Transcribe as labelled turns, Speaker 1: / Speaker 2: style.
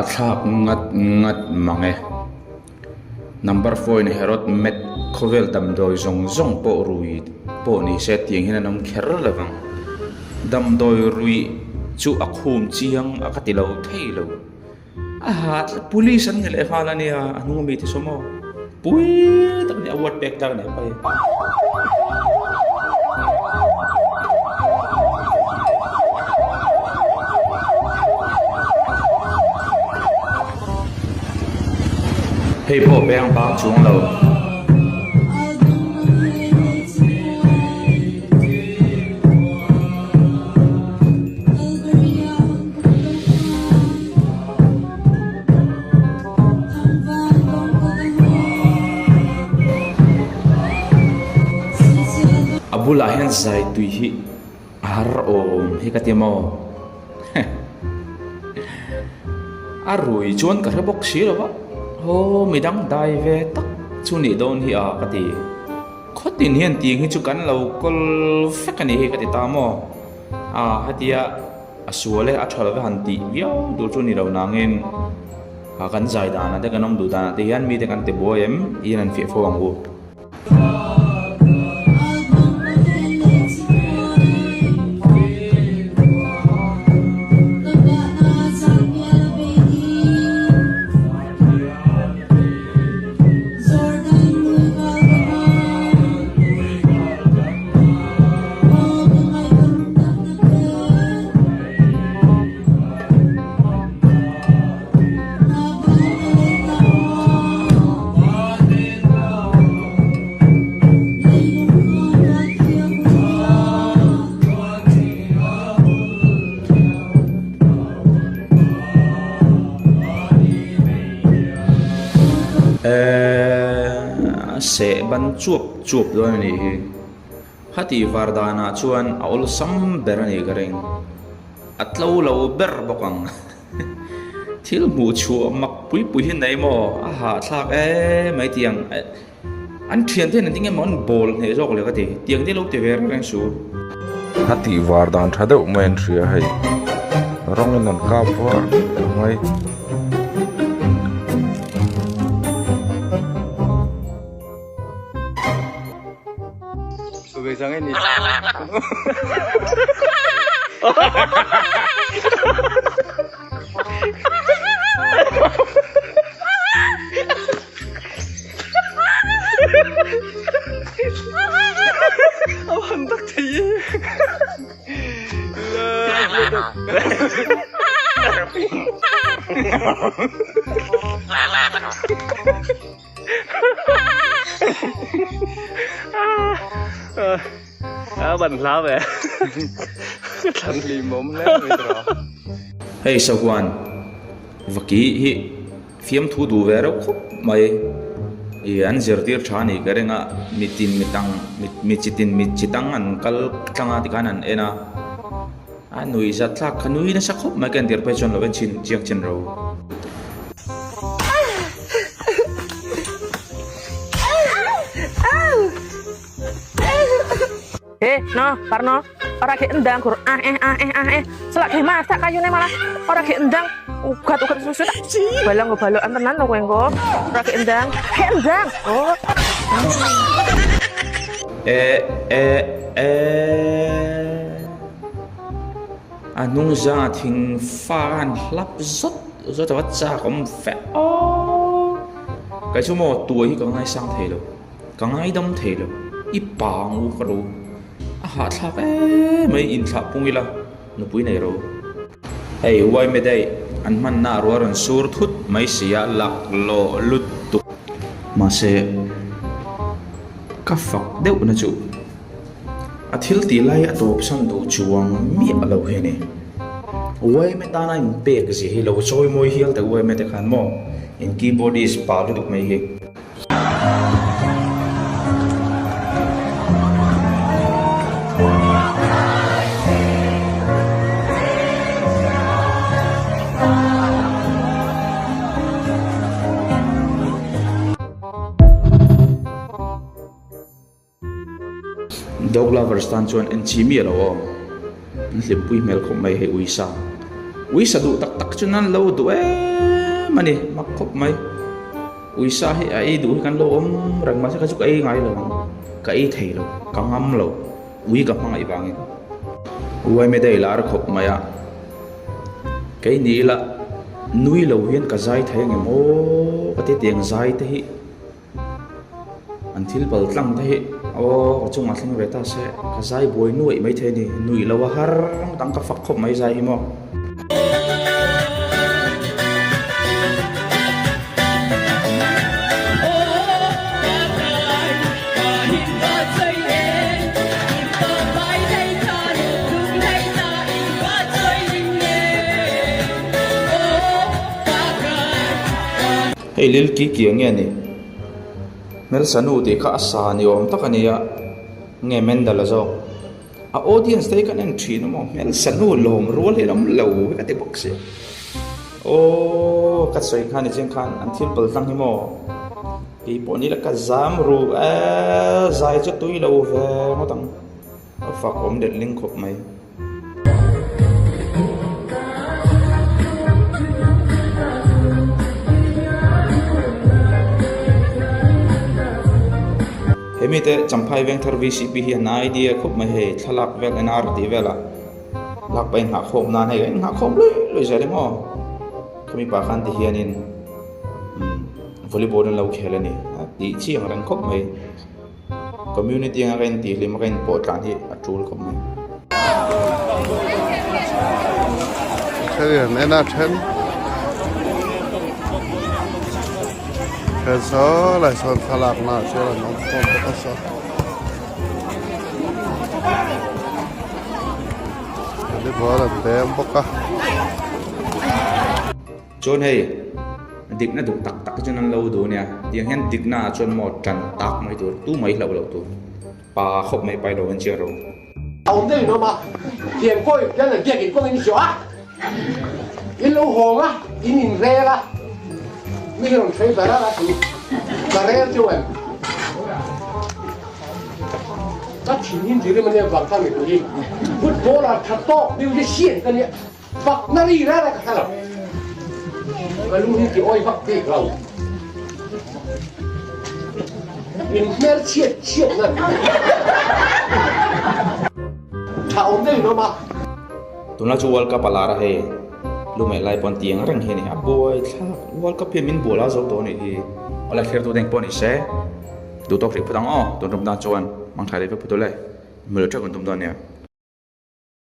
Speaker 1: Hahthlak ngat ngat mang e. Number four in Herod Met khawvel damdawi zawng zawng pawh rui pawh ni se tiang hian an awm kher lo vang. Damdawi ruih chu a khum chiang a ka ti lo thei lo. A ha police an ni leh nghal a nia a hnung ami te saw maw pui tak a ni award pek tlak a ni pai. Hei pawh beng bang chuang lo. A bulah hian zai tui hi a har awm hi ka ti maw a rui chuan ka hre bawk si lo va aw midang dai ve tak chu nih dawn hi a ka ti khawtin hian tiang hi chu kan lo kawl vek a nih hi ka ti ta maw a hetia. A sual e, a tha love han tih viau tur chu ni lo nangin a kan zai danah te kan awm duh danah te hian mite kan ti buai em in an fiah fo ang u. Eeee seh ban chuap chuap dawn a nih hi. Hati var danah chuan a awlsam ber a nih ka ring. A tlo lo ber bawk ang. Thil hmuh chhuah mak pui pui hi nei maw? A hahthlak em mai tiang. An thian te hian engtin nge maw an bawl hneh zawk le ka ti. Tiang te lo ti ve reng reng su.
Speaker 2: Hati var dan tha deuh mai an hria hei. Rawngin an kap var deuh mai.
Speaker 1: Hei sahuan vaki hi fiamthu duh ve reuh khawp mai ih an zirtir tha a nih ka ring a mitin mitang mi chitin mi chi tang an kal tlang a tikhan an en a a nuihzat thlak kha nui nasa khawp mai ka entir phei chuan lo en chhin chiang chin ro.
Speaker 3: Eh, no, Parno, ora ge endang gur ah eh ah eh ah eh. Selak ge masak kayune malah ora ge endang. Ugat ugat susu tak balang go balokan tenan to kowe engko. Ora ge endang, ge endang. Oh.
Speaker 1: Eh eh eh. A hnung zanga thing fa khan hlap zawt zawt a va chak awm fe aw. Kei chu maw tuai hi ka ngaisang thei lo. Ka ngaidam thei lo. I pa ang u ka ro. A hahthlak em mai inthlah pung ila nupui nei ro. Hei Uaime daih an hmanna a rual rawn sur thut mai si a lak lawh lut tuk. Mahse ka fak deuh na chu a thil tih lai a tawp san duh chuang miah lo hi a ni. Uaime tana inpek zia hi lo chawi mawi hial teh Uaime te khan maw in keyboardist pa lutuk mai hi. Dog lovers tan chuan en chi miah lo aw. An hlimpui hmel khawp mai hei uisa. Uisa duh tak tak chu nan lo duh em. em a ni mak khawp mai uisa hi a ei duh hi kan lo awm reng mahse kha chu ka ei ngai lo ang ka ei thei lo ka ngam lo ui ka hmangaih vangin uaime daih lar khawp mai a kei ni ila nui lo hian ka zai thei ang em aw ka ti tiang zai te hi. An thil pal tlang te hi aw ka chungah thleng ve ta se ka zai buai nuaih maithei a ni nuih lo a har dang ka fak khawp mai zai hi maw. Hei lil ki kiang nge ni? Hmelsanu tih kha a sa ni awm tak a ni a, nge Mendel a zawk? A audience te hi kan en thin a maw? Hmelsanu lawm rual hi an awm lo hi ka ti bawk si. Aww ka sawi khan ni chiang khan an thil pal tlang hi maw? Kei pawh ni la ka zam ru e zai chu tui lo ve ngawt ang. A fak awm let ling khawp mai. He mite Champhai Vengthar VCP hi an idea khawp mai hei thlalak vel NR tih velah lak pahin nghahkhawm nan hei an nghahkhawm lui lui zel em aw khami pa khan ti hianin volleyball an lo khel a ni a tih chi ang reng khawp mai. Community anga ka intih hlim a ka inpawh tlan hi a tul khawp mai.
Speaker 4: Then in en a then then saw lai sawn thlalak na ah chuan an awm khawm bawk a saw volleyball an beng bawk a.
Speaker 1: Chuan hei, dikna duh tak tak hi chuan an lo duh ania, tiang hian dikna ah chuan maw tan tak mai tur, tu mai hlauh loh tur, pa khawp mai pai lo an chiah ro.
Speaker 5: Awm deuh in awm a, thian kawi pian an biak in kawng in zawh a, in lo hawng a, in in rel a, mi hi rawn thlei ber a chu ka rel chu em? Ka thin in dirim ania vang kha mipui hi football ah tha tawk musician ka nia. Fakna ri reng reng ka hre lo. Ka lu hi ti awi vak bik lo. Min hmel chhiat chhiat na tha awm deuh in awm a.
Speaker 1: Tunlai chu World Cup a lar a hei, lumeh lai pawn tiang reng hi a ni. A buai thlak, World Cup hian min bual a zo tawh a nih hi. Awle thlir tu deng pawh ni se, duhtawk hrih phawt ang aw, tun rum tan chuan mangtha leh vek phawt ule, hmel teuh kan tum dawn nia.